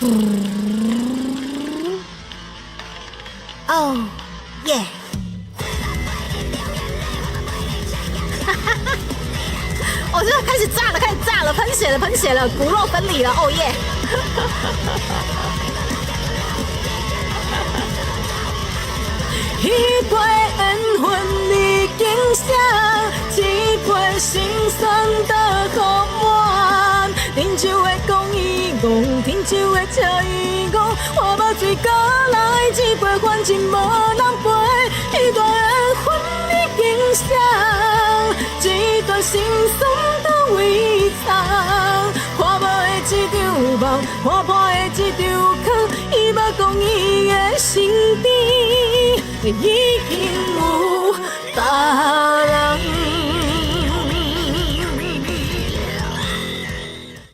Oh yeah！哦，這個開始炸了，開始炸了，噴血了，噴血了，骨肉分離了，oh yeah！彼批緣分已經寫，這批心酸倒予滿。天就會講伊戇，天就會笑伊戇，我無水過來這杯，反正無人陪。彼段緣分已經寫，這段心酸佗位藏？看無的這場夢，看破的這場空，伊無講伊的身邊已經有別人。